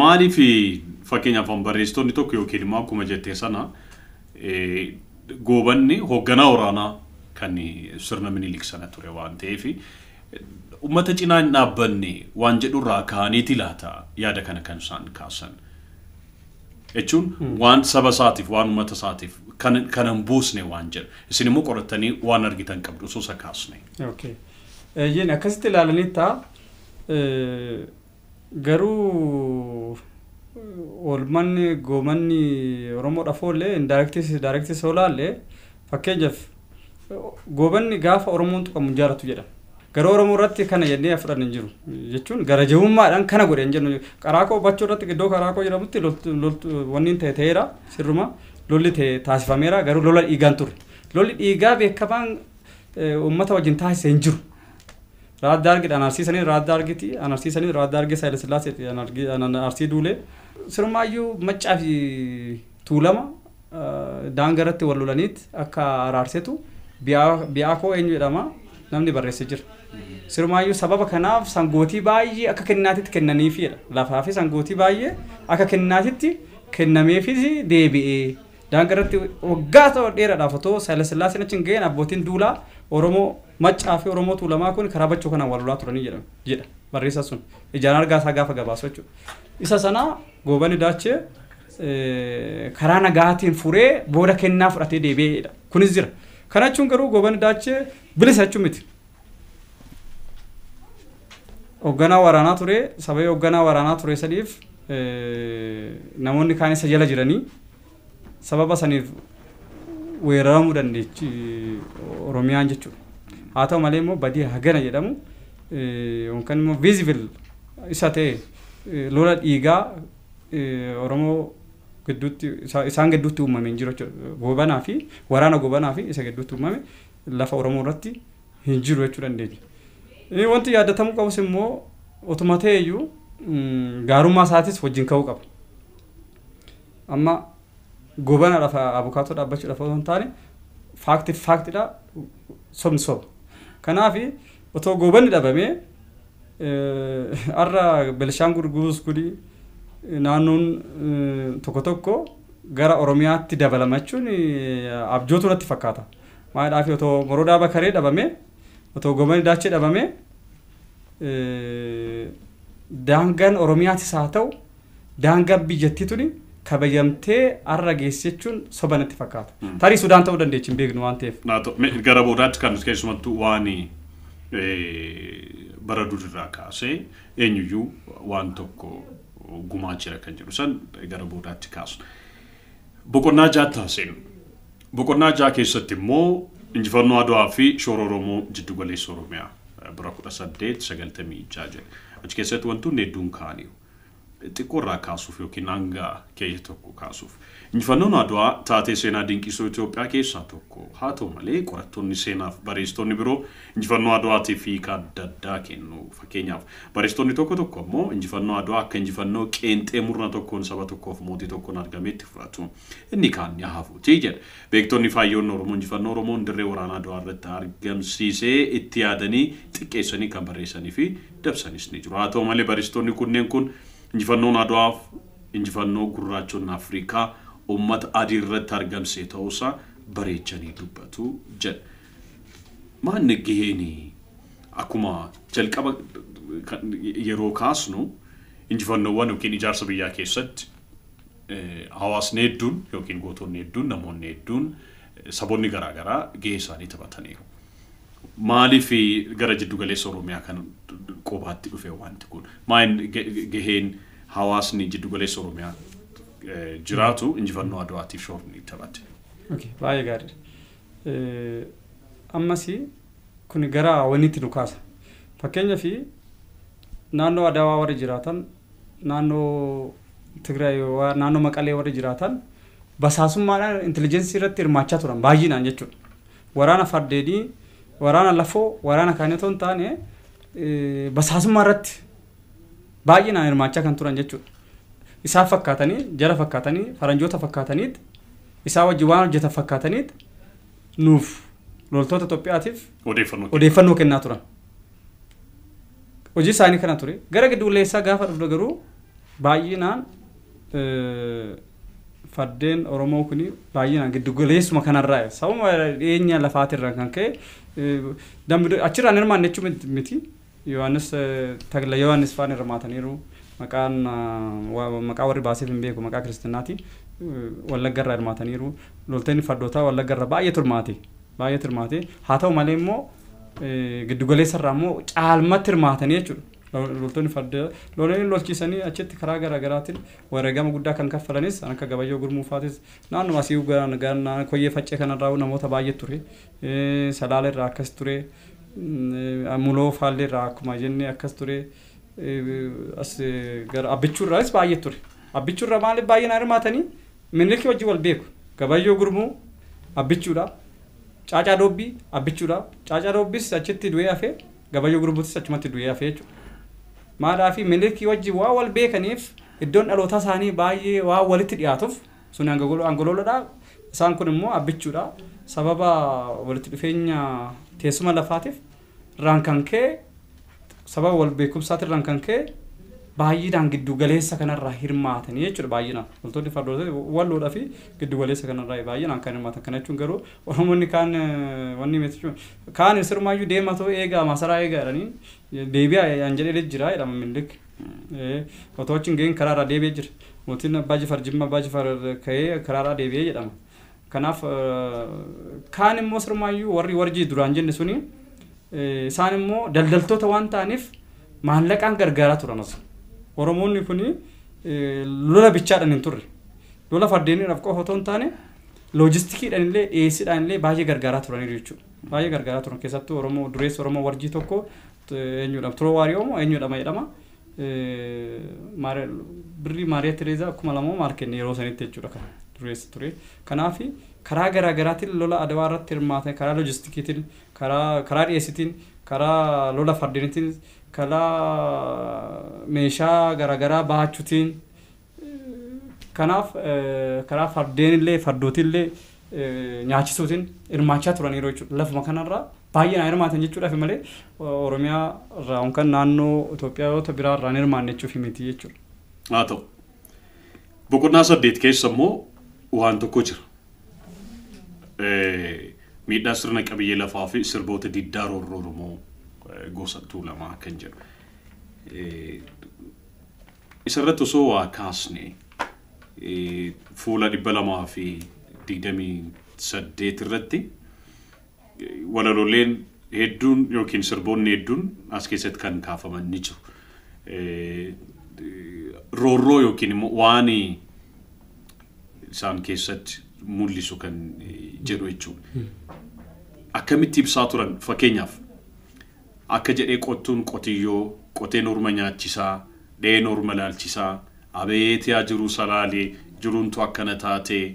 Maaliif fakkeenyaaf barreessitoonni tokko yookiin immoo akkuma jettee sana Goobanni hoogganaa waraanaa kan sirna Minilik sana ture waan ta'eef uummata cinaa hin dhaabbanne waan jedhurraa ka'aniiti laata yaada kana kan isaan kaasan. Jechuun waan saba isaatiif waan uummata isaatiif kan hin buusne waan jedhu. Isin immoo qorattanii waan argitan qabdu osoo isa kaasne. Okay. Eeyyeen akkasitti ilaalanii ta'a. Garuu oolmanni goomanni Oromoodhaaf oollee indirectis directis yoo laalle, fakkeenyaaf Goobanni gaafa Oromoon tuqamu hin jaalatu jedhama. Garuu Oromoo irratti kana jennee fudhanne hin jiru. Jechuun gara jabummaadhaan kana godhe hin jennu. Qaraaqoo bachoo irratti, iddoo Qaraaqoo jedhamutti wanni ta'e ta'eera, sirruma lolli ta'e taasifameera, garuu lola dhiigaan ture. Lolli dhiigaa beekamaan uummata wajjin taasise hin jiru. Raaddaa argidhaan arsiisanii raaddaa argiti arsiisanii raaddaa argee Saayila Sillaaseeti Arsii duulee. Sirumaayyuu Maccaa fi Tuulama daangaa irratti wal lolaniit akka araarsetu bi'aa koo eenyu jedhama namni barreessee jira. Sirumaayyuu sababa kanaaf sangootii baay'ee akka kennaatitti kennaniifidha. Lafaa fi sangootii baay'ee akka kennaatitti kennameefis deebi'ee. Daangaa irratti waggaa ta'u dheeraadhaaf otoo Saayila Sillaaseen achi hin ga'in abbootiin duulaa Oromoo Maccaa fi Oromoo Tuulamaa kun karaa bachoo kanaan wal lolaa turanii jedha barreessaa sun. Ijaan argaa isaa gaafa gabaasu jechuudha. Isa sana Goobanni Daachee karaa nagaatiin furee booda kennaa fudhatee deebi'eedha. Kunis jira. Kana jechuun garuu Goobanni Daachee bilisa jechuun miti. Hoogganaa waraanaa ture, sababii hoogganaa waraanaa ture saniif namoonni kaan isa jala jiranii sababa saniif weeraramuu dandeechi Oromiyaan jechuudha. Haa ta'u malee immoo badii hagana jedhamu yookaan immoo visible isa ta'e lola dhiigaa Oromoo gidduutti isaan gidduutti uumame hin jiru jechuudha. Goobanaa fi waraana Goobanaa fi isa gidduutti uumame lafa Oromoo irratti hin jiru jechuu dandeenya. Wanti yaadatamuu qabus immoo otuma ta'eyyuu gaarummaa isaatis wajjin ka'uu qaba. Amma Goobanaadhaaf abukaatoo dhaabbachuudhaaf otoo hin taane fact factidha, sobni soba. Kanaaf otoo Goobanni dhabamee har'a Belishaangul Gumuz kuni naannoon tokko tokko gara Oromiyaatti dabalama jechuun abjootu natti fakkaata. Maaliidhaaf otoo Morodaa Bakaree dhabamee, otoo Goobanni Daachee dhabamee, daangaan Oromiyaatis haa ta'u daangaan biyyattii tuni kabajamtee har'a geesse jechuun soba natti fakkaata. Tarii Sudaan ta'uu dandeechi, hin beeknu waan ta'eef. Gara boodaatti kan keessumattuu waan bara durirraa kaasee eenyuyyuu waan tokko gumaachira kan jedhu san gara boodaatti kaasu. Boqonnaa jaatti haasenu. Boqonnaa ja'a keessatti immoo injifannoo Adwaa fi shoora Oromoo jiddu galeessa Oromiyaa bara 1896 jedhe. Achi keessatti wantoonni hedduun ka'aniiru. Xiqqoo irraa kaasuuf yookiin hanga keessa tokko kaasuuf. Injifannoon Adwaa taatee seenaa dinqisoo Itoophiyaa keessaa tokko. Haa ta'u malee qorattoonni seenaaf barreessitoonni biroo injifannoo Adwaatiif hiika adda addaa kennu. Fakkeenyaaf barreessitoonni tokko tokko immoo injifannoo Adwaa akka injifannoo qeenxee murna tokkoon saba tokkoof mootii tokkoon argametti fudhatu. Inni kaan ni hafuuti jedha. Beektonni faayyoonni Oromoo injifannoo Oromoon dirree waraanaa Adwaa irratti argamsiisee itti yaadanii xiqqeessanii kan barreessanii fi dabsanis ni jiru. Haa ta'u malee barreessitoonni kunneen kun injifannoon Adwaaf injifannoo gurraachonni Afrikaa uummata adii irratti argamsee ta'uusaa bareechanii dubbatu jedha. Maanni gaheen akkuma jalqaba yeroo kaasnu injifannoowwan yookiin ijaarsa biyyaa keessatti hawaasni hedduun yookiin gootonni hedduun, namoonni hedduun, saboonni garaagaraa gahee isaanii taphataniiru. Maaliif gara jiddu galeessa Oromiyaa kan qobaatti dhufe wanti kun? Maal gaheen hawaasni jiddu galeessa Oromiyaa jiraatu injifannoo Adwaatiif shoorni taphate? Baay'ee gaariidha. Ammas kun gara wanniitti nu kaasa. Fakkeenyaaf naannoo Adawaa warri jiraatan, naannoo Tigraay, naannoo Maqalee warri jiraatan basaasummaadhaan intelligence irratti hirmaachaa turan baay'inaan jechuudha. Waraana fardeenii, waraana lafoo, waraana kaanii otoo hin taane basaasummaa irratti baay'inaan hirmaachaa kan turan jechuudha. Isaan fakkaatanii, jara fakkaatanii, faranjoota fakkaataniit, isaa wajjin waan hojjetan fakkaataniit nuuf loltoota Itoophiyaatiif odeeffannoo kennaa turan. Hojii isaanii kana ture. Gara giddugaleessaa gaafa dhufnu garuu Baay'inaan fardeen Oromoo kuni baay'inaan giddu galeessuma kanarraa sababa dhiyeenya lafaatirraa kan ka'e achirraan hirmaanne jechuu miti. Yohaannis Tagla Yohaannis faan hirmaataniiru. Maqaan maqaa warri baaseef hin beeku maqaa kiristinaati. Wallaggarraa hirmaataniiru. Loltoonni fardootaa Wallaggarraa baay'ee hirmaate. Baay'ee hirmaate. Haa ta'u malee immoo giddu galeessarraa immoo caalmatti hirmaatanii jechuudha. Loltoonni farda lolanii lolchiisanii achitti karaa garaa garaatiin wareegama guddaa kan kaffalanis akka Gabayyoo Gurmuu faatis naannoo asii gara Koyyee Faccee kanarraa namoota baay'ee ture. Salaala irraa akkas ture. Muloo Faallee irraa akkuma jenne akkas ture. As gara Abbichuu irraas baay'ee ture. Abbichuu irraa maaliif baay'inaan hirmaatanii Minilikii wajjin wal beeku. Gabayyoo Gurmuu Abbichuudha. Caacaa Doobbii Abbichuudha. Caacaa Doobbis achitti du'ee hafee Gabayyoo Gurmuutis achumatti du'ee hafee jechuudha. Maadhaa fi Minilikii wajjin waa wal beekaniif iddoon dhaloota isaanii baay'ee waa walitti dhiyaatuuf sun angoloolodha. Isaan kun immoo Abbichuudha. Sababa walitti dhufeenya teessuma lafaatiif irraan kan ka'e sababa wal beekumsaati irraan kan ka'e baay'inaan giddu galeessa kanarraa hirmaatanii jechuudha baay'inaan. Loltoonni fardoota walloodhaa fi giddu galeessa kanarraa baay'inaan kan hirmaatan. Kana jechuun garuu Oromoonni kaan wanni miti jechuudha. Kaan sirmaayyuu deematoo eegaa masaraa eegaa jedhanii deebi'aa yaan jedhee jira jedhama Minilik. Otoo achi hin gahin karaarraa deebi'ee jira. Mootiin Abbaa Jifaar Jimma Abbaa Jifaar ka'ee karaarraa deebi'ee jedhama. Kanaaf kaan immoo sirmaayyuu warri warjii duraan jenne suni isaan immoo daldaltoota waan ta'aniif maallaqaan gargaaraa turan as. Oromoonni kuni lola bichaadhaan hin turre. Lola fardeeniidhaaf qofa otoo hin taane loojistikiidhaan illee dhiyeessiidhaan illee baay'ee gargaaraa turaniiru jechuudha. Baay'ee gargaaraa turan keessattuu Oromoo dureessa Oromoo warjii tokko eenyudha Turoo Waariyoo moo eenyudha jedhama. Birrii Maariyaa Tireezaa 2000 maal kenne yeroo sanitti jechuudha kan dureessa ture. Kanaaf karaa garaa garaatiin lola Adawaa irratti hirmaatan karaa loojistikiitiin karaa dhiyeessiitiin karaa lola fardeeniitiin karaa meeshaa garaa garaa baachuutiin kanaaf karaa fardeenillee fardootillee nyaachisuutiin hirmaachaa turaniiru jechuudha. Lafuma kanarraa baay'inaan hirmaatan jechuudhaaf malee Oromiyaa irraa yookaan naannoo Itoophiyaawota biraa irraa hirmaanne jechuuf miti jechuudha. Haa ta'u. Boqonnaa 8 keessa immoo waan tokko jira. Miidhaa sirna qabiyyee lafaa fi sirboota diddaa roorroo Oromoo gosa Tuulamaa kan jedhu. Isarratti osoo waa kaasne fuula 228 irratti walaloleen hedduun yookiin sirboonni hedduun as keessatti kan kaafaman ni jiru. Roorroo yookiin immoo waan isaan keessatti mul'isu kan jedhu jechuudha. Akkamitti ibsaa turan fakkeenyaaf akka jedhee qottuun qotiyyoo qoteen orma nyaachisaa dheen orma laalchisaa abeet yaa jiruu salaalee jiruuntu akkana taatee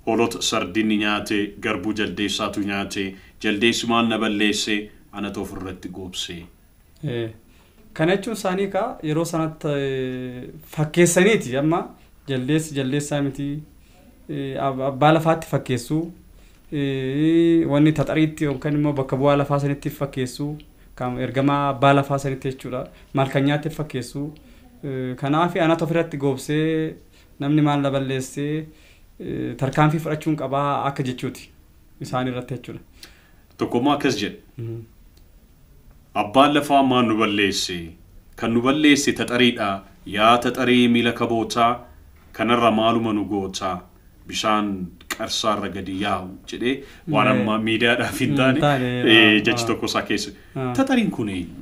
hoolota sardinni nyaate garbuu jaldeessaatu nyaate jaldeessi maal na balleesse anatu ofirratti goobsee. Kana jechuun isaanii kaa yeroo sanatti fakkeessaniiti amma jaldeessi jaldeessaa miti abbaa lafaatti fakkeessuu wanni taxariitti yookaan immoo bakka bu'aa lafaa sanitti fakkeessuu kan ergamaa abbaa lafaa sanitti jechuudha malkanyaatti fakkeessuu kanaaf anatu ofirratti goobsee namni maal na balleessee tarkaanfii fudhachuun qabaa akka jechuuti isaan irratti jechuudha. Tokkommoo akkas jedhe. Abbaan lafaa maal nu balleesse kan nu balleesse taxariidha yaa taxarii miila kabootaa kanarra maaluma nu gootaa bishaan qarsaarra gadi yaa'u jedhee waan amma miidiyaadhaaf hin taane jechi tokko isaa keessa. Taxariin kun eenyu?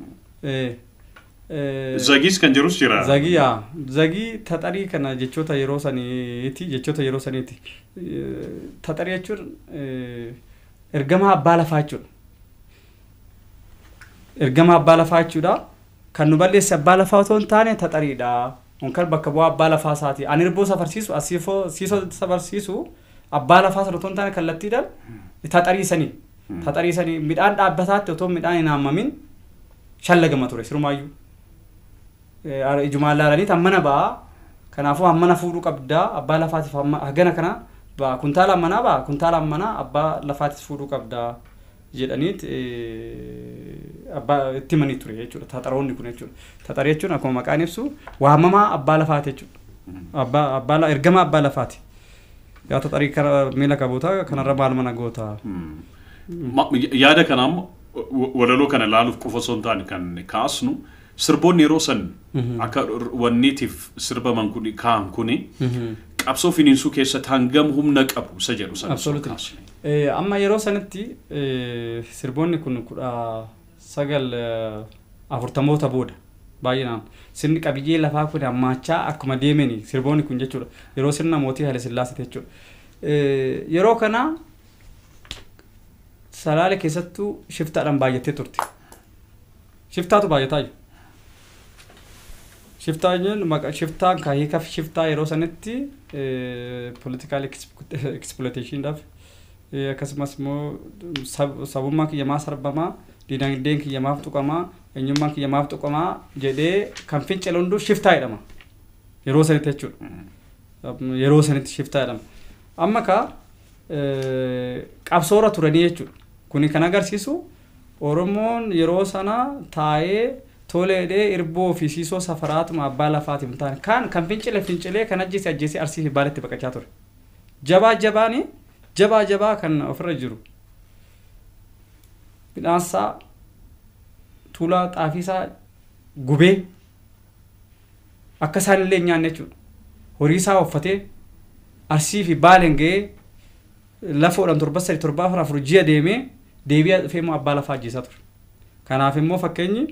Zagiis kan jirus jira. Zagii yaa zagii taxarii kana jechoota yeroo saniiti jechoota yeroo saniiti. Taxarii jechuun ergamaa abbaa lafaa jechuudha. Ergamaa abbaa lafaa jechuudha. Kan nu balleesse abbaa lafaa otoo hin taane taxariidha. Yookaan bakka bu'aa abbaa lafaa isaati. Ani irboo safarsiisu asiifoo siisoo safarsiisu abbaa lafaa sana otoo hin taane kallattiidhaan taxarii sanii. Taxarii sanii midhaan dhaabbataatti otoo midhaan hin haammamin shallagama ture sirumaayyuu. Ijumaan laalanii hammana ba'a. Kanaafuu hammana fuudhuu qabdaa abbaa lafaatiif hagana kana ba'a kuntaala hammanaa ba'a kuntaala hammanaa abbaa lafaatiif fuudhuu qabdaa jedhaniit abbaa itti himanii ture jechuudha. Taxaroonni kun jechuudha. Taxarii jechuun akkuma maqaan ibsu waamamaa abbaa lafaati jechuudha. Abbaa ergama abbaa lafaati. Yaa taxarii kana miila qaboota kanarra maal mana goota. Yaada kana ammoo walaloo kana ilaaluuf qofa osoo hin taane kan kaasnu sirboonni yeroo san akka wanniitiif sirbaman kun kaa'an kuni qabsoo finiinsuu keessatti hangam humna qabu isa jedhu sana osoo kaasne. Amma yeroo sanitti sirboonni kun 1940moota booda baay'inaan sirni qabiyyee lafaa kun hammaachaa akkuma deemeni sirboonni kun jechuudha. Yeroo sirna mootii Haile Sillaasee jechuudha. Yeroo kana Salaale keessattuu shiftaadhaan baay'attee turte. Shiftaatu baay'ataa jiru. Shiftaa jechuun maqaa shiftaan kan hiikaaf shiftaa yeroo sanitti political exploitationidhaaf akkasumas immoo sabummaan kiyya maa sarbamaa, dinagdeen kiyya maaf tuqamaa, eenyummaan kiyya maaf tuqamaa jedhee kan fincile hunduu shiftaa jedhama. Yeroo sanitti jechuudha. Yeroo sanitti shiftaa jedhama. Amma kaa qabsoora turanii jechuudha. Kuni kan agarsiisu Oromoon yeroo sana taa'ee toleedhee irboo fi siisoo safaraatuma abbaa lafaatiin hin taane kan kan fincile fincilee kan ajjeese ajjeese Arsii fi Baaletti baqachaa ture. Jabaa jabaani jabaa jabaa kan ofirra jiru. Midhaansaa tuulaa xaafiisaa gubee akka isaan illee hin nyaanne jechuudha. Horii isaa uffatee Arsii fi Baaleen ga'ee lafoodhaan 7 3 7 4 4 ji'a deemee deebi'aa dhufee immoo abbaa lafaa ajjeesaa ture. Kanaaf immoo fakkeenyi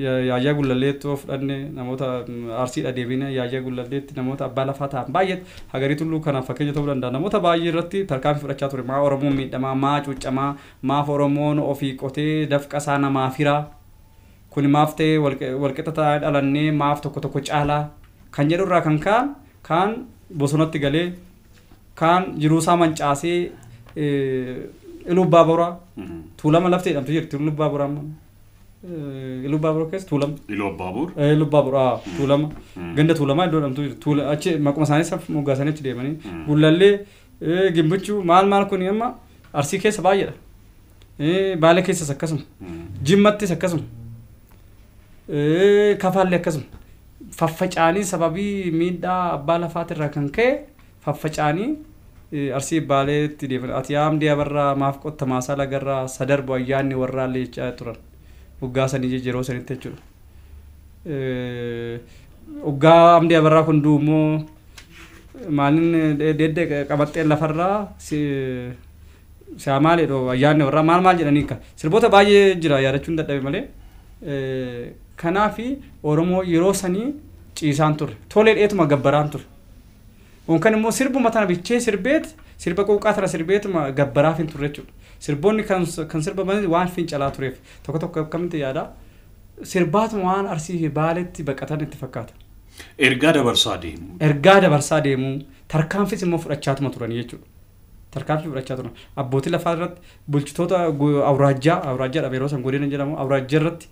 Yaayyaa Gullalleetti yoo fudhanne namoota Arsiidha deebine Yaayyaa Gullalleetti namoota abbaa lafaa ta'an baay'ee Hagarii Tulluu kanaaf fakkeenya ta'uu danda'a. Namoota baay'ee irratti tarkaanfii fudhachaa ture. Maa Oromoon miidhamaa, maa cuuccamaa, maaf Oromoon ofii qotee dafqa isaa namaaf hiraa, kun maaf ta'ee walqixa ta'ee dhalannee maaf tokko tokko caalaa kan jedhu irraa kan ka'an kaan bosonatti galee kaan jiruusaa mancaasee Iluu Abbaa Boraa Tuulama laftee jedhamtu jirti. Iluu Abbaa Boraa amma Iluu Abbaa Boraa keessa Tuulama. Iluu Abbaa Boor? Iluu Abbaa Boraa Tuulama. Ganda Tuulamaa iddoo jedhamtu jirti. Tuula achi maquma isaanii moggaasanii achi deemanii. Gullallee Gimbichuu maal maal kuni amma Arsii keessa baay'eedha. Baalee keessas akkasuma. Jimmattis akkasuma. Kafaallee akkasuma. Faffaca'anii sababii miidhaa abbaa lafaatirraa kan ka'e faffaca'anii Arsii Baaleetti deeman. Ati yaamdee abarraa maaf qotta maasaa lagarraa sadarbu ayyaanni warraallee jechaa turan. Waggaa sanii yeroo sanitti jechuudha. Waggaa amdee abarraa kun du'u immoo maalin deeddee qabaxxeen lafarraa si'a maal jedhu ayyaanni warraa maal maal jedhanii ka sirboota baay'ee jira yaadachuun dadhabe malee. Kanaafi Oromoo yeroo sanii ciisaan turre tolee dheetuma gabbaraan ture. Yookaan immoo sirbuma tana bichee sirbeet sirba quuqqaa tana sirbeetuma gabbaraaf hin turre jechuudha. Sirboonni kan sirbaman waan fincalaa tureef tokko tokko akkamitti yaada sirbaatuma waan Arsii fi Baaleetti baqatan itti fakkaata. Ergaa dabarsaa deemu. Ergaa dabarsaa deemu tarkaanfis immoo fudhachaatuma turanii jechuudha. Tarkaanfii fudhachaa turan. Abbootii lafaa irratti bulchitoota awuraajjaa awuraajjaadha yeroo san godina jedhamu awuraajjaa irratti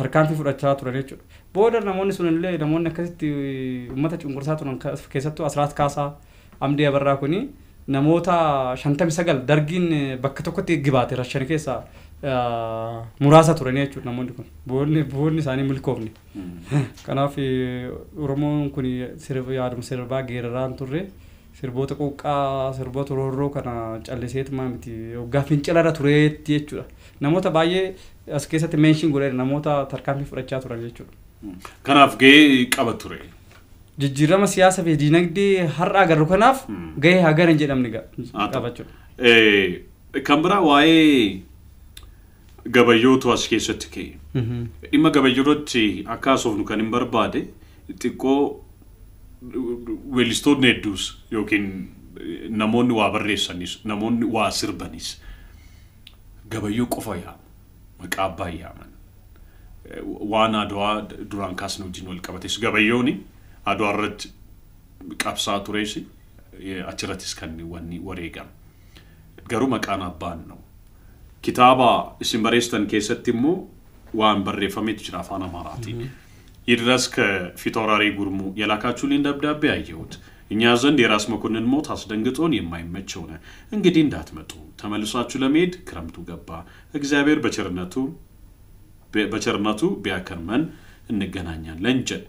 tarkaanfii fudhachaa turan jechuudha. Booda namoonni sun illee namoonni akkasitti uummata cunqursaa turan keessattuu Asraat Kaasaa Amdee Abarraa kuni namoota 59 dargiin bakka tokkotti gibaate rashan keessaa muraasa turanii jechuudha namoonni kun. Boonni isaanii milkoofne. Kanaaf Oromoon kun sirba yaaduma sirbaa geeraraan turre sirboota quuqqaa sirboota roorroo kana calliseetuma miti waggaa fincilarra tureetti jechuudha. Namoota baay'ee as keessatti meenshin godheera namoota tarkaanfii fudhachaa turan jechuudha. Kanaaf gahee qaba ture. Jijjiirama siyaasaa fi dinagdee har'a agarru kanaaf gahee hagana hin jedhamne qaba jechuudha. Kan biraa waa'ee gabayyootu as keessatti ka'e. Dhimma gabayyoo irratti akka haasofnu kan hin barbaade xiqqoo weellistoonni hedduus yookiin namoonni waa barreessanis namoonni waa sirbanis gabayyoo qofa yaamu maqaa abbaa yaaman. Waan Adwaa duraan kaasne wajjin wal qabates gabayyooni Adwaa irratti qabsaa tures achirrattis kan wanni wareegame. Garuu maqaan abbaan na'u. Kitaaba isin barreessitan keessatti immoo waan barreeffametu jira afaan Amaaraatiin. ይድረስ ከፊታውራሪ ጉርሙ የላካችሁልኝ ደብዳቤ አየሁት። እኛ ዘንድ የራስ መኮንን ሞት አስደንግጦን የማይመች ሆነ። እንግዲህ እንዳትመጡ ተመልሳችሁ ለመሄድ ክረምቱ ገባ። እግዚአብሔር በቸርነቱ በቸርነቱ ቢያከርመን እንገናኛለን jedha.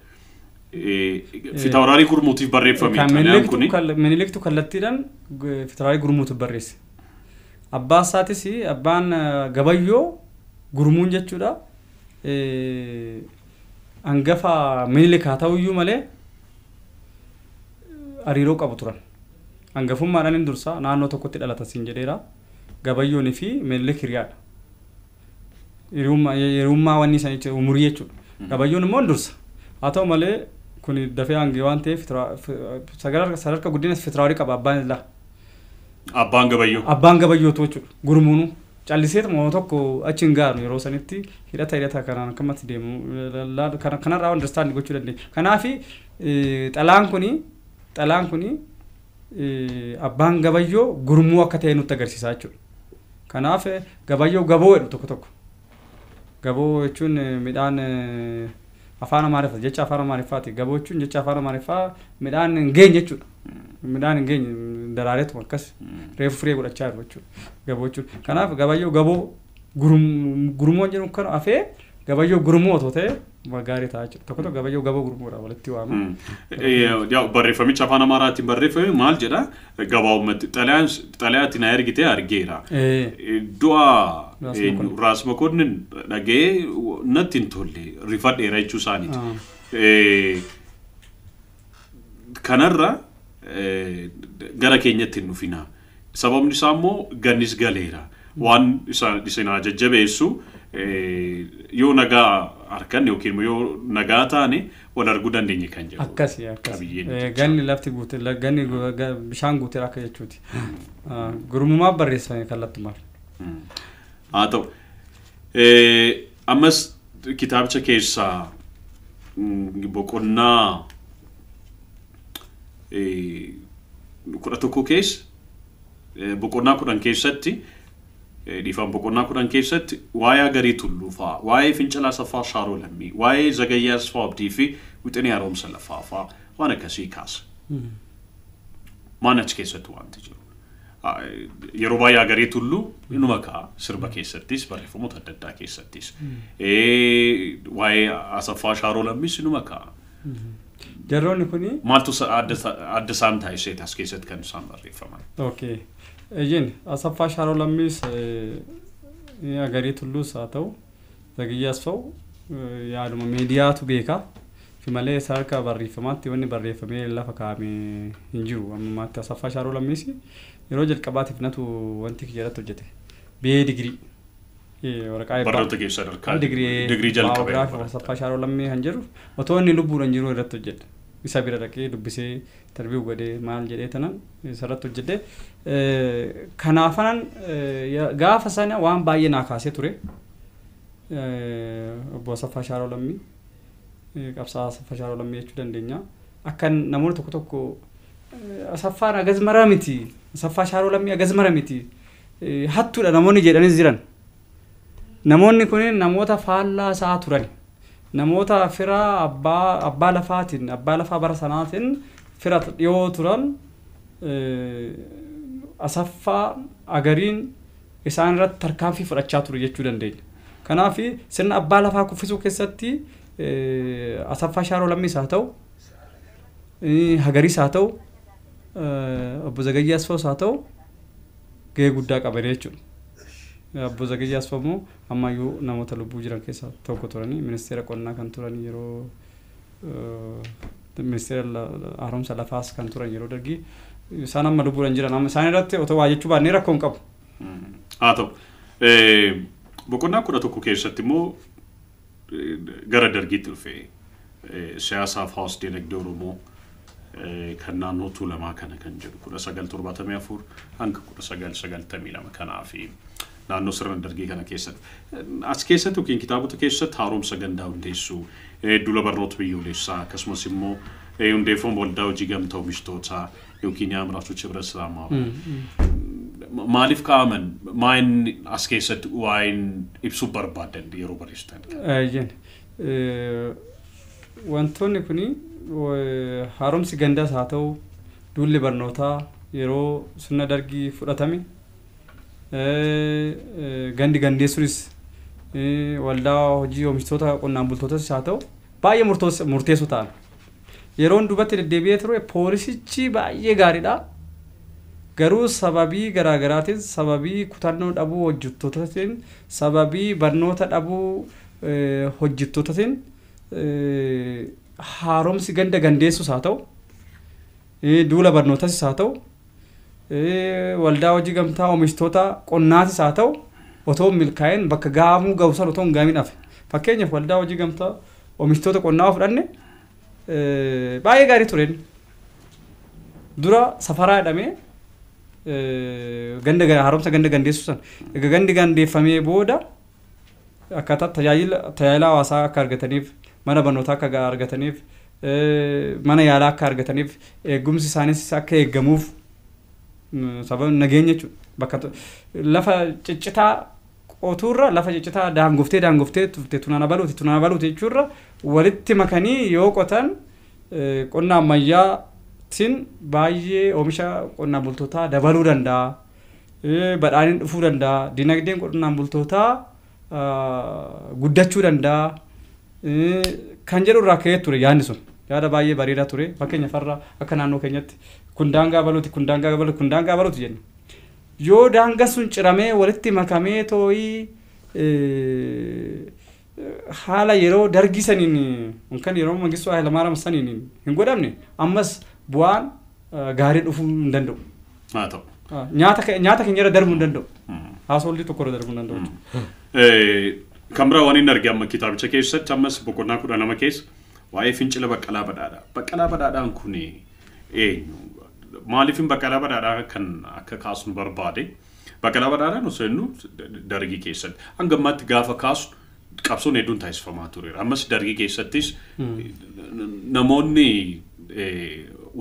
Fitawraarii Gurmuutiif barreeffame xalayaan kuni. Miniliktu kallattiidhaan Fitawraarii Gurmuutiif barreesse. Abbaa isaatis abbaan Gabayyoo Gurmuun jechuudha. Hangafa Minilik haa ta'uyyuu malee hariiroo qabu turan. Hangafummaadhaan hin dursa naannoo tokkotti dhalatan siin jedheera. Gabayyoonii fi Minilik hiriyaadha. Hiriyummaa wanni isaanii jechuudha umurii jechuudha. Gabayyoon immoo hin dursa. Haa ta'u malee kun dafee hangee waan ta'eef sadarkaa guddina Fitawraarii qaba abbaan illaa. Abbaan Gabayyoo. Abbaan Gabayyootu jechuudha. Gurmuunu calliseetuma tokko achi hin gaanu yeroo sanitti hidhata kanaan akkamatti deemu kanarraa understand gochuu dandeenya. Kanaaf xalayaan kuni abbaan Gabayyoo Gurmuu akka ta'e nutti agarsiisa jechuudha. Kanaaf Gabayyoo Gaboo jedhu tokko tokko. Gaboo jechuun midhaan afaan Amaariffaa jecha afaan Amaariffaati. Gaboo jechuun jecha afaan Amaariffaa midhaan hin geenye jechuudha. Midhaan hin geenye daraareetuma akkas reefu firee godhachaa jiru jechuudha. Gaboo jechuun. Kanaaf Gabayyoo Gaboo Gurmuun jedhu kan hafee Gabayyoo Gurmuu otoo ta'e gaarii ta'a jechuudha. Tokko tokko Gabayyoo Gaboo Gurmuudha walitti waama. Barreeffamichi afaan Amaaraatiin barreeffame maal jedha? Gabaabumatti xalayaatti na ergitee argeera. Du'a Raas Makonnin dhagee natti hin tolle rifadheera jechuu isaaniiti. Kanarra gara keenyatti hin dhufina. Sababni isaa immoo gannis galeera. Waan isin jajjabeessu yoo nagaa harkanne yookiin yoo nagaa taane wal arguu dandeenya kan jedhu. Akkasi akkasi. Ganni lafti guute ganni bishaan guuteera akka jechuuti. Gurmummaa barreeffame kallattumaan. Haa ta'u. Ammas kitaabicha keessaa boqonnaa 11 keessa boqonnaa 10 keessatti dhiifama boqonnaa 10 keessatti waa'ee Agarii Tulluu fa'aa, waa'ee Fincilaa Asaffaa Shaaroo Lammii, waa'ee Zagayyaa Asfaa Abdii fi Wixinee Haaromsa Lafaa fa'aa waan akkasii kaasa. Maan achi keessatti wanti jiru. Yeroo baay'ee Agarii Tulluu inuma ka'a sirba keessattis barreeffamoota adda addaa keessattis. Waa'ee Asaffaa Shaaroo Lammiis inuma ka'a. Jarroonni kuni maaltu adda isaan taasisee as keessatti kan isaan barreeffaman? Okay. Ejeen Asaffaa Shaaroo Lammiis Agarii Tulluus haa ta'u Zagayyaa Asfaw yaaduma miidiyaatu beeka. Fi malee sadarkaa barreeffamaatti wanni barreeffamee lafa kaa'amee hin jiru. Ammaatti Asaffaa Shaaroo Lammiis yeroo jalqabaatiif natu wanti jalatti hojjete. BA digirii waraqaa eebbaa. Barnoota keessa sadarkaa digirii jalqabee. Asaffaa Shaaroo Lammii kan jedhu otoo inni lubbuudhaan jiru irratti hojjedhe. Isa bira dhaqee dubbisee interview godhee maal jedhee tanan isarratti hojjedhe. Kanaafanan gaafa sana waan baay'ee naa kaasee ture. Obbo Asaffaa Shaaroo Lammii qabsaa'aa Asaffaa Shaaroo Lammii jechuu dandeenya. Akka namoonni tokko tokko Asaffaan agas mara miti, Asaffaa Shaaroo Lammii agas mara miti hattuudha namoonni jedhanis jiran. Namoonni kunneen namoota faallaa isaa turan. Namoota fira abbaa lafaatiin abbaa lafaa bara sanaatiin fira dhiyoo turan Asaffaa Agariin isaan irratti tarkaanfii fudhachaa ture jechuu dandeenya. Kanaaf sirna abbaa lafaa kuffisuu keessatti Asaffaa Shaaroo Lammiis haa ta'u Hagariis haa ta'u obbo Zagayyaa Asfaws haa ta'u gahee guddaa qaban jechuudha. Obbo Zagayyaa Asfaw immoo ammayyuu namoota lubbuu jiran keessaa tokko turanii ministeera qonnaa kan turan yeroo ministeera haaromsa lafaas kan turan yeroo dargii isaan amma lubbuudhaan jiran amma isaan irratti otoo waa jechuu baannee rakkoo hin qabu. Haa ta'u. Boqonnaa 11 keessatti immoo gara dargiitti dhufe siyaasaaf hawaas dinagdee Oromoo kan naannoo Tuulamaa kana kan jedhu 1974 hanga 1992 kanaa fi naannoo sirna dargii kana keessatti. As keessatti yookiin kitaabota keessatti haaromsa gandaa hundeessuu, duula barnoota biyyoolessaa akkasumas immoo hundeeffama waldaa hojii gamtaa oomishtootaa yookiin የአምራቾች ህብረት ስራ ማህበር maaliif kaa'aman maal as keessatti waa'een ibsuu barbaadan yeroo barreessitan? Wantoonni kuni haaromsi gandaas haa ta'u duulli barnootaa yeroo sirna dargii fudhatame gandi gandeessuunis waldaa hojii oomishtoota qonnaan bultootas haa ta'u baay'ee murteessoo ta'an. Yeroon duubatti deddeebi'ee ture poolisichi baay'ee gaariidha. Garuu sababii garaagaraatiin, sababii kutannoo dhabuu hojjettootatiin, sababii barnoota dhabuu hojjettootatiin haaromsi ganda gandeessus haa ta'u, duula barnootas haa ta'u, waldaa hojii gamtaa oomishtoota qonnaatis haa ta'u otoo milkaa'een bakka gahamuu gahu san otoo hin gahamin hafe. Fakkeenyaaf waldaa hojii gamtaa oomishtoota qonnaa fudhanne baay'ee gaarii tureen. Dura safaraa jedhamee ganda haaromsa ganda gandeessu san egaa gandi gandeeffamee booda akkaataa tajaajila hawaasaa akka argataniif, mana barnootaa akka argataniif, mana yaalaa akka argataniif, eegumsi isaanis akka eeggamuuf sababa nageenya jechuudha. Bakka lafa ciccitaa qotuurra lafa ciccitaa daangoftee turte tunaana baluuti jechuurra walitti makanii yoo qotan qonna ammayyaatiin baay'ee oomisha qonnaan bultootaa dabaluu danda'a. Badhaadhinni dhufuu danda'a. Dinagdeen qonnaan bultootaa guddachuu danda'a. Kan jedhu irraa ka'ee ture yaadni sun. Yaada baay'ee bareedaa ture. Fakkeenyaaf har'a akka naannoo keenyatti kun daangaa baluuti, kun daangaa baluuti, kun daangaa baluuti jenna. Yoo daangaa sun ciramee walitti makamee too'ii haala yeroo dargii saniin yookaan yeroo Mangistuu Hayilamaariyaam saniin hin godhamne ammas bu'aan gaarii dhufuu hin danda'u. Haa ta'u. Nyaata keenya irra darbuu hin danda'u. Haasoolii tokko irra darbuu hin danda'u. Kan biraa waan inni arge amma kitaabicha keessatti ammas boqonnaa 12 keessa waa'ee fincila Baqqalaa Badhaadhaa. Baqqalaa Badhaadhaan kun eenyu? Maaliif Baqqalaa Badhaadhaa kan akka kaasnu barbaade? Baqqalaa Badhaadhaan osoo jennu dargii keessatti hanga ammaatti gaafa kaasnu qabsoon hedduun taasifamaa tureera. Ammas dargii keessattis namoonni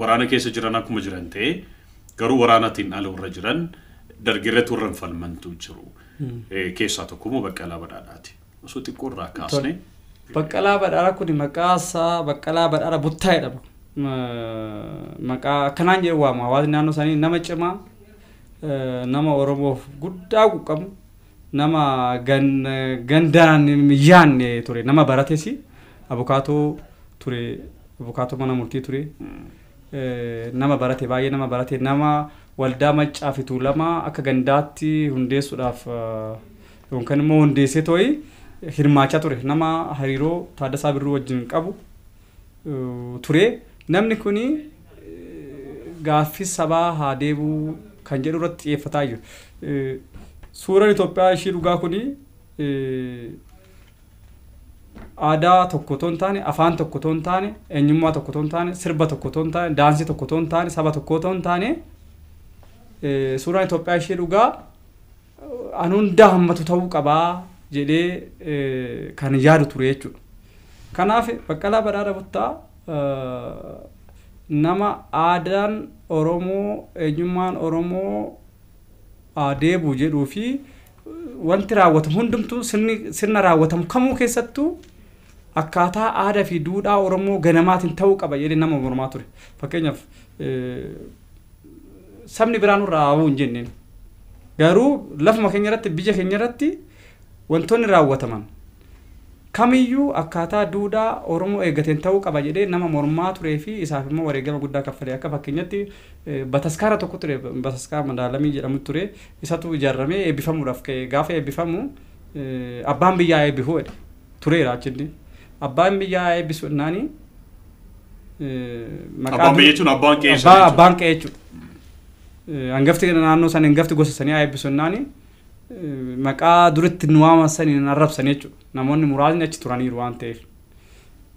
waraana keessa jiran akkuma jiran ta'ee garuu waraanaatiin ala warra jiran dargii irratti warra falmantu jiru. Keessaa tokko immoo Baqqalaa Badhaadhaati. Osoo xiqqoo irraa kaasne. Baqqalaa Badhaadhaa kun maqaa isaa Baqqalaa Badhaadhaa Buttaa jedhama. Maqaa akkanaan jedhu waama. Hawaasni naannoo isaanii nama cimaa, nama Oromoof guddaa quuqamu, nama gandaan yaanne ture, nama barates abukaatoo ture, abukaatoo mana murtii ture. Nama barate baay'ee nama barate, nama waldaa Maccaa fi Tuulamaa akka gandaatti hundeessuudhaaf yookaan immoo hundeessee too'i hirmaachaa ture. Nama hariiroo Taaddasaa Birruu wajjin qabu ture. Namni kuni gaaffii sabaa haa deebi'u kan jedhu irratti xiyyeeffataa jiru. Suuraan Itoophiyaa ishii dhugaa kuni aadaa tokko otoo hin taane, afaan tokko otoo hin taane, eenyummaa tokko otoo hin taane, sirba tokko otoo hin taane, daansii tokko otoo hin taane, saba tokko otoo hin taane, suuraan Itoophiyaa ishee dhugaa an hundaa hammatu ta'uu qabaa jedhee kan yaadu ture jechuudha. Kanaaf Baqqalaa Badhaadhaa Buttaa nama aadaan Oromoo, eenyummaan Oromoo deebi'u jedhuu fi wanti raawwatamu hundumtuu sirna raawwatamu kamuu keessattuu akkaataa aadaa fi duudhaa Oromoo ganamaatiin ta'uu qaba jedhee nama mormaa ture. Fakkeenyaaf sabni biraan nurraa hawuu hin jenneen. Garuu lafuma keenya irratti, biyya keenya irratti wantoonni raawwataman kamiyyuu akkaataa duudhaa Oromoo eeggateen ta'uu qaba jedhee nama mormaa turee fi isaaf immoo wareegama guddaa kaffalee. Akka fakkeenyatti bataskaara tokko ture, bataskaara Madaalamii jedhamu ture, isatu ijaaramee eebbifamuudhaaf ka'e. Gaafa eebbifamu abbaan biyyaa eebbifuu jedhe tureera achinni. Abbaan biyyaa eebbisu jennaani abbaan biyya jechuun abbaan qe'ee jechuudha. Abbaan qe'ee jechuudha. Hangafti naannoo sanii, hangafti gosa sanii eebbisu jennaani maqaa duritti nu waaman saniin arrabsan jechuudha. Namoonni muraasni achi turaniiru waan ta'eef.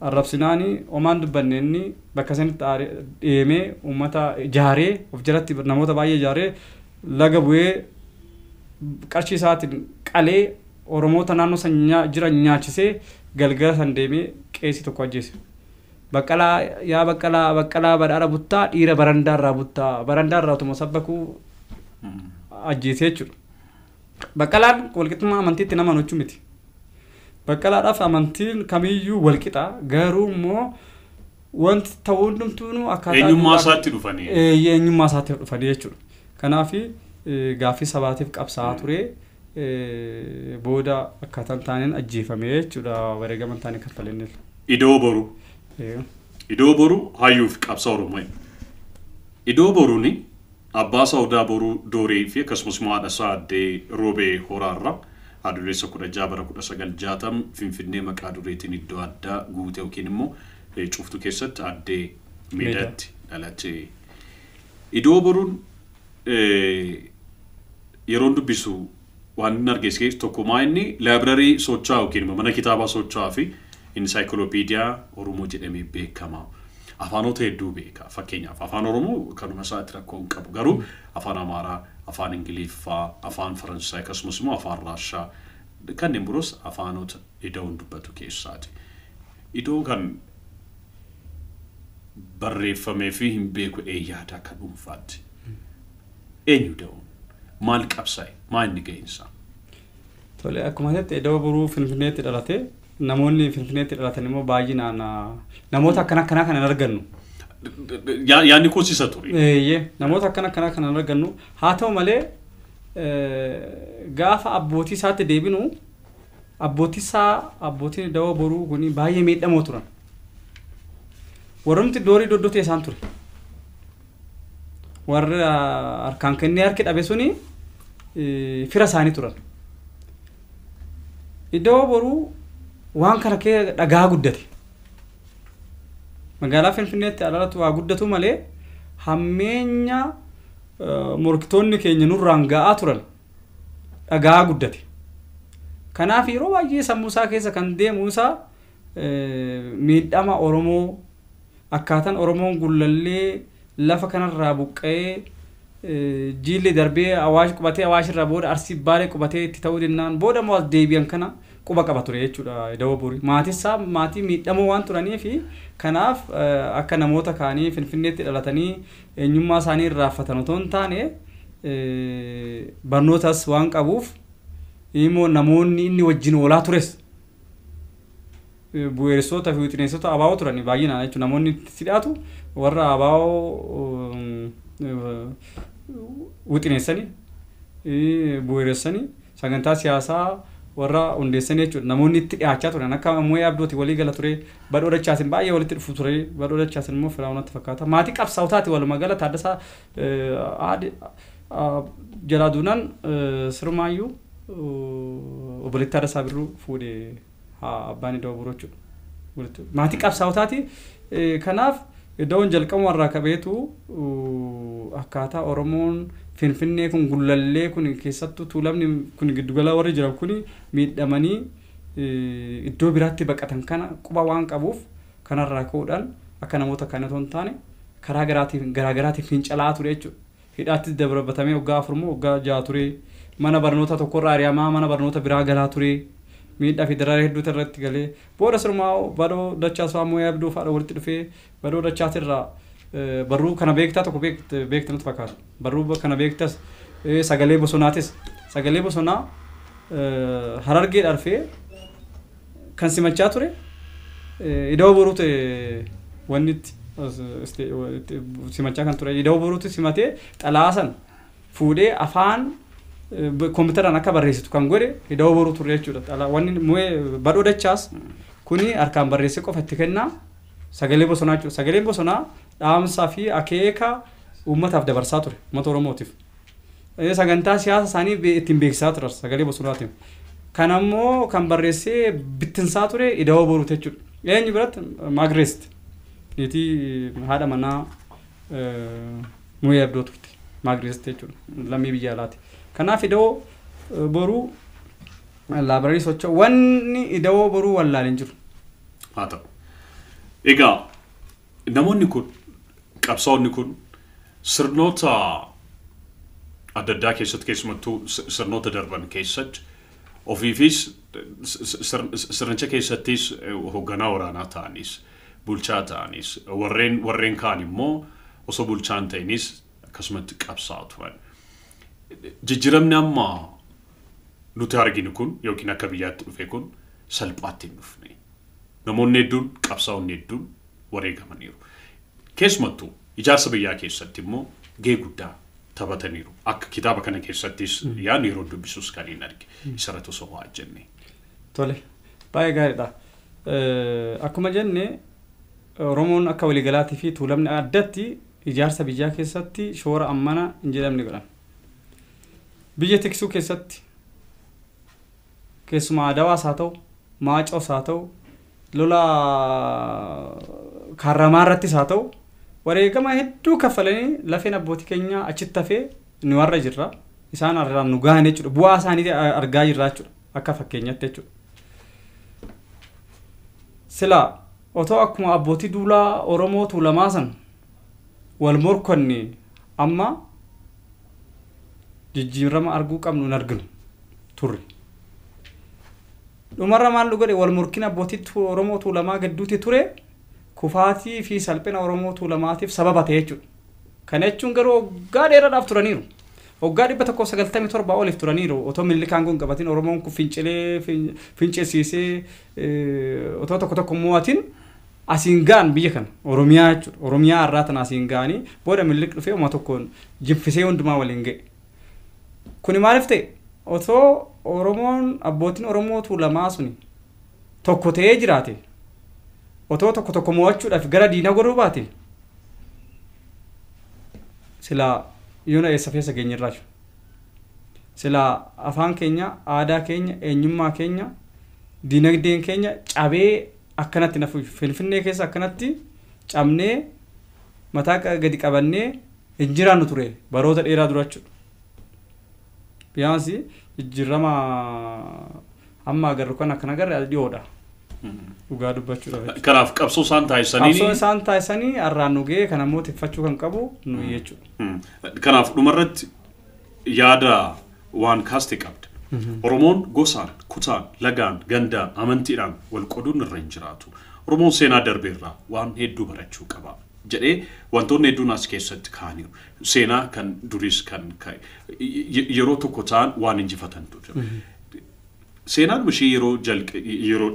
Arrabsinaani homaan dubbanne inni bakka sanitti deemee uummata ijaaree of jalatti namoota baay'ee ijaaree laga bu'ee qarshii isaatiin qalee Oromoota naannoo san jiran nyaachisee galgala san deemee qeesii tokko ajjeese. Baqqalaa yaa Baqqalaa Baqqalaa Badhaadhaa Buttaa dhiira barandaarraa buttaa barandaarraa otuma sabbakuu ajjeese jechuudha. Baqqalaan walqixxummaa amantiitti nama hojjechuu miti. Baqqalaadhaaf amantiin kamiyyuu walqixa, garuu immoo wanti ta'u hundumtuu akkaataa eenyummaa isaatti dhufanii. Eenyummaa isaatti dhufanii jechuudha. Kanaaf gaaffii sabaatiif qabsaa'aa ture. Booda akkaataan taaneen ajjeefame jechuudha wareegama taanee kaffalanii. Idoo Boruu. Idoo Boruu hayyuu fi qabsaa Oromoo. Idoo Boruuni abbaa isaa Odaa Boruu Dooree fi akkasumas immoo haadha isaa Addee Roobee Horaarraa Adoolessa 16 bara 1960 Finfinnee maqaa dureetiin iddoo addaa guute yookiin immoo cuftuu keessatti Addee Meedaatti dhalate. Idoo Boruun yeroon dubbisu waan inni argisiise keessaa tokko maa inni laabrarii socho'aa yookiin immoo mana kitaabaa socho'aa fi insaayikilopiidiyaa Oromoo jedhamee beekama. Afaanota hedduu beeka. Fakkeenyaaf afaan Oromoo kanuma isaatti rakkoo hin qabu. Garuu afaan Amaaraa, afaan Ingiliffaa, afaan Faransaay akkasumas immoo afaan Raashaa kanneen biroos afaanota ida'uun dubbatu keessaati. Idoo kan barreeffamee fi hin beeku yaada akka dhuunfaatti. Eenyu da'uun? Maal qabsaa'e? Maal inni ga'insa? Tole, akkuma jette Idoo Boruu Finfinneetti dhalate. Namoonni Finfinneetti dhalatan immoo baay'inaan namoota akkana akkanaa kana hin argannu. Yaadni koos isa ture. Eeyyee, namoota akkana akkanaa kana hin argannu. Haa ta'u malee gaafa abbootii isaatti deebinu abbootii isaa abbootiin Idoo Boruu kun baay'ee miidhamoo turan. Warrumti doorii doddotee isaan ture. Warra harkaan kennee harki dhabe suni fira isaanii turan. Idoo Boruu waan kana kee dhagaa guddate. Magaalaa Finfinneetti alaalatu waa guddatu malee hammeenya morkitoonni keenya nurraan ga'aa turan dhagaa guddate. Kanaaf yeroo baay'ee sammuu isaa keessa kan deemu isaa miidhama Oromoo akkaataan Oromoon gullallee lafa kanarraa buqqa'ee jiilli darbee Awaash qubatee Awaash irraa booda Arsii Baalee qubatee itti ta'uu dinnaan booda immoo as deebi'an kana quba qaba ture jechuudha Idoo Boruu. Maatii isaa maatii miidhamoo waan turaniif kanaaf akka namoota kaanii Finfinneetti dhalatanii eenyummaa isaanii irraanfatan otoo hin taane barnootas waan qabuuf immoo namoonni inni wajjin oolaa tures bu'eessota fi wixineessota abaa'oo turani baay'inaan jechuudha. Namoonni itti dhiyaatu warra abaa'oo wixineessanii bu'eessanii sagantaa siyaasaa warra hundeessanii jechuudha. Namoonni itti dhiyaachaa turan akka Ammoo Abdooti walii gala ture, Badhoo Dachaasin baay'ee walitti dhufu ture. Badhoo Dachaasin immoo Firaa'unatti fakkaata. Maatii qabsaa'otaati walumaa gala Taaddasaa jalaa duunaan sirmaayyuu obboleettii Taaddasaa Birruu fuudhee abbaan Idoo Boruu jechuudha. Maatii qabsaa'otaati. Kanaaf Idoon jalqabuma irraa qabeetu akkaataa Oromoon Finfinnee kun gullallee kun keessattuu tuulamni kun giddugala warri jiran kun miidhamanii iddoo biraatti baqatan kana quba waan qabuuf kanarraa ka'uudhaan akka namoota kana otoo hin taane karaa garaagaraatiin fincalaa ture jechuudha. Hidhaatti dabarbatamee waggaa 4 moo waggaa 6 ture. Mana barnoota tokkorraa ari'amaa mana barnoota biraa galaa ture. Miidhaa fi dararaa hedduutu irratti galee booda sirumaa Badhoo Dachaas Ammoo Abdoo fa'aadha walitti dhufee Badhoo Dachaas irraa barruu kana beektaa tokko beekta natti fakkaata. Barruu kana beektas sagalee bosonaatis sagalee bosonaa Harargee dharfee kan simachaa ture Idoo Boruu ta'e wanni itti simachaa kan ture Idoo Boruutti simatee xalaa san fuudhee afaan kompiitaraan akka barreessitu kan godhe Idoo Boruu ture jechuudha. Wanni Badhoo Dachaas kuni harkaan barreessee qofa itti kennaa sagalee bosonaa jechuudha. Sagaleen bosonaa dhaamsaa fi akeeka uummataaf dabarsaa ture uummata Oromootiif. Sagantaa siyaasa isaanii ittiin beeksisaa turan sagalee bosonaatiin. Kan ammoo kan barreessee bittinsaa ture Idoo Boruu jechuudha. Eenyu biratti Maagreest niitii haadha manaa Muhee Abdoo turte Maagreest jechuudha lammii biyya alaati. Kanaaf Idoo Boruu laabrarii socho'u wanni Idoo Boruu wallaal hin jiru. Haa ta'u. Egaa namoonni kun qabsaa'onni kun sirnoota adda addaa keessatti keessumattuu sirnoota darban keessatti ofiifis sirnicha keessattis hoogganaa waraanaa ta'anis bulchaa ta'anis warreen kaan immoo osoo bulchaan ta'inis akkasumatti qabsaa'aa turan. Jijjiiramni amma nuti arginu kun yookiin akka biyyaatti dhufe kun salphaatti hin dhufne. Namoonni hedduun qabsaa'onni hedduun wareegamaniiru. Keessumattuu ijaarsa biyyaa keessatti immoo gahee guddaa taphataniiru. Akka kitaaba kana keessattis yaadni yeroo dubbisus kan hin arge. Isarratti osoo waa jenne. Tole, baay'ee gaariidha. Akkuma jenne Oromoon akka waliigalaatii fi Tuulamni addatti ijaarsa biyyaa keessatti shoora ammana hin jedhamne godhan. Biyya tiksuu keessatti keessumaa Adawaas haa ta'u, Maacoos haa ta'u, lola Kaarramaa irrattis haa ta'u, wareegama hedduu kaffalanii lafeen abbootii keenyaa achitti hafee nu warra jirra. Isaan irraan nu gahan jechuudha. Bu'aa isaanii argaa jirra jechuudha. Akka fakkeenyaatti jechuudha. Silaa otoo akkuma abbootii duulaa Oromoo Tuulamaa san wal morkanne amma jijjiirama arguu qabnu hin arginu turre. Dhumarra maal nu godhe wal morkin abbootii Oromoo Tuulamaa gidduutti ture kufaatii fi salphina Oromoo Tuulamaatiif sababa ta'e jechuudha. Kana jechuun garuu waggaa dheeraadhaaf turaniiru. Waggaa 197 oliif turaniiru. Otoo Minilik aangoo hin qabatin Oromoon kun fincilee fincisiisee otoo tokko tokko mo'atin asiin ga'an biyya kana Oromiyaa jechuudha. Oromiyaa irraa tana asiin ga'anii booda Minilik dhufee uummata tokkoon jinfisee hundumaa waliin ga'e. Kuni maaliif ta'e? Otoo Oromoon abbootiin Oromoo Tuulamaa suni tokko ta'ee jiraate otoo tokko tokko mo'achuudhaaf gara diinaa godhuu baate silaa yoona eessa feessa geenyerraa jiru. Silaa afaan keenya, aadaa keenya, eenyummaa keenya, dinagdeen keenya cabee akkanatti nafu Finfinnee keessa akkanatti cabnee mataa gadi qabannee hin jiraannu ture baroota dheeraa dura jechuudha. Biyyaansi jijjiirama amma agarru kan akkana agarre dhiyoodha. Dhugaa dubbachuudhaaf. Kanaaf qabsoo isaan taasisanii. Qabsoo isaan taasisanii har'aan nu ga'e kan ammoo tiffachuu kan qabu nuyi jechuudha. Kanaaf dhumarratti yaada waan kaaste qabda. Oromoon gosaan, kutaan, lagaan, gandaan, amantiidhaan wal qooduun irra hin jiraatu. Oromoon seenaa darbeerraa waan hedduu barachuu qaba jedhee wantoonni hedduun as keessatti kaa'aniiru. Seenaa kan duris kan yeroo tokko ta'an waan injifatantu jira. Seenaan ishee yeroo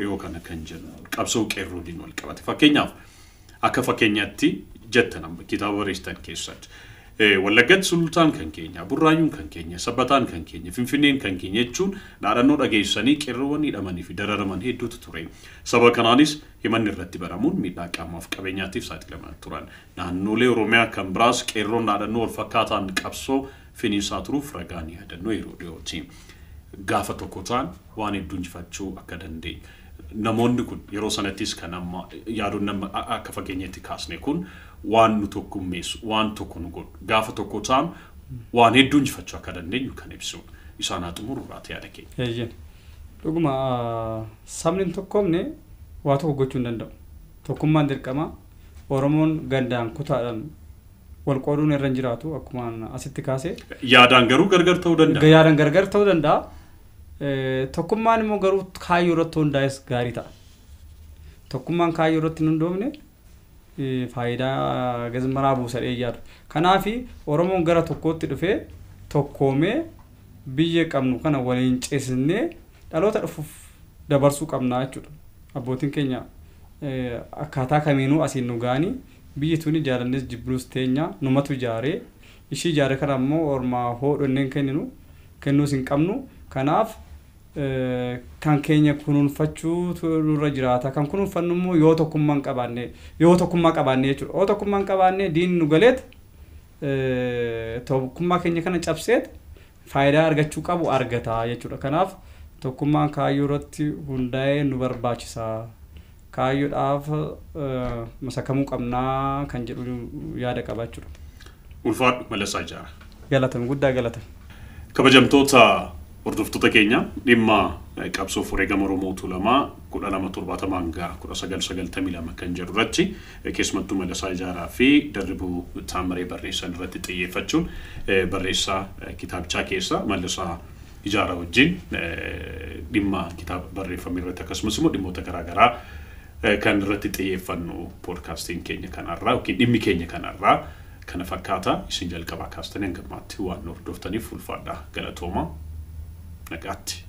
dhiyoo kana kan jennu qabsoo qeerroodiin wal qabate. Fakkeenyaaf akka fakkeenyaatti jettan kitaaba barreessitan keessatti Wallaggatti Sulultaan kan keenya, Burraayyuun kan keenya, Sabbataan kan keenya, Finfinneen kan keenya jechuun dhaadannoo dhageessanii qeerroowwan hidhamanii fi dararaman hedduutu ture. Saba kanaanis himanni irratti baramuun miidhaa qaamaaf qabeenyaatiif saaxilamaa turan. Naannolee Oromiyaa kan biraas qeerroon dhaadannoo wal fakkaataan qabsoo finiinsaa turuuf ragaan yaadannoo yeroo dhiyooti. Gaafa tokko ta'an waan hedduu injifachuu akka dandeenyu. Namoonni kun yeroo sanattis kan amma yaadoon nama akka fakkeenyatti kaasne kun waan nu tokkummeessu, waan tokko nu godhu, gaafa tokko ta'an waan hedduu injifachuu akka dandeenyu kan ibsudha. Isaan haa xumururaati yaada keenya. Dhuguma sabni hin tokkoomne waa tokko gochuu hin danda'u. Tokkummaan dirqama. Oromoon gandaan kutaadhaan wal qooduun irra hin jiraatu akkuma asitti kaase. Yaadaan garuu gargar ta'uu danda'a. Yaadaan gargar ta'uu danda'a. Tokkummaan immoo garuu kaayyoo irratti hundaa'es gaarii ta'a. Tokkummaan kaayyoo irratti hin hundoofne faayidaa gazmaraa buusadhee yaadu. Kanaaf Oromoon gara tokkootti dhufee tokkoomee biyya qabnu kana waliin ceesisnee dhaloota dhufuuf dabarsuu qabna jechuudha. Abbootiin keenya akkaataa kamiinuu asiin nu ga'anii biyyi tuni jaalannes jibbinuus teenya numatu ijaaree ishii ijaare kana immoo ormaa hoodhonneen kenninu kennuus hin qabnu. Kanaaf kan keenya kunuunfachuu nurra jiraata. Kan kunuunfannu immoo yoo tokkummaa qabaanne yoo tokkummaa qabaanne jechuudha. Yoo tokkummaa qabaanne diinni nu galeet tokkummaa keenya kana cabseet faayidaa argachuu qabu argata jechuudha. Kanaaf tokkummaan kaayyoo irratti hundaa'ee nu barbaachisa. Kaayyoodhaaf masakamuu qabnaa kan jedhu yaada qaba jechuudha. Ulfaadhu Mallasaa Ijaaraa. Galatame guddaa galatame. Kabajamtoota hordoftoota keenya dhimma qabsoo wareegama Oromoo Tuulamaa 1270 hanga 1992 kan jedhu irratti keessumattuu Mallasaa Ijaaraa fi Darribuu Taammiree barreessan irratti xiyyeeffachuun barreessaa kitaabichaa keessa Mallasaa Ijaaraa wajjin dhimma kitaaba barreeffame irratti akkasumas immoo dhimmoota garaagaraa kan irratti xiyyeeffannu poodkaastiin keenya kanarraa yookiin dhimmi keenya kanarraa kana fakkaata. Isin jalqabaa kaastanii hanga ammaatti waan nu hordoftaniif ulfaadhaa galatooma. Nagaatti.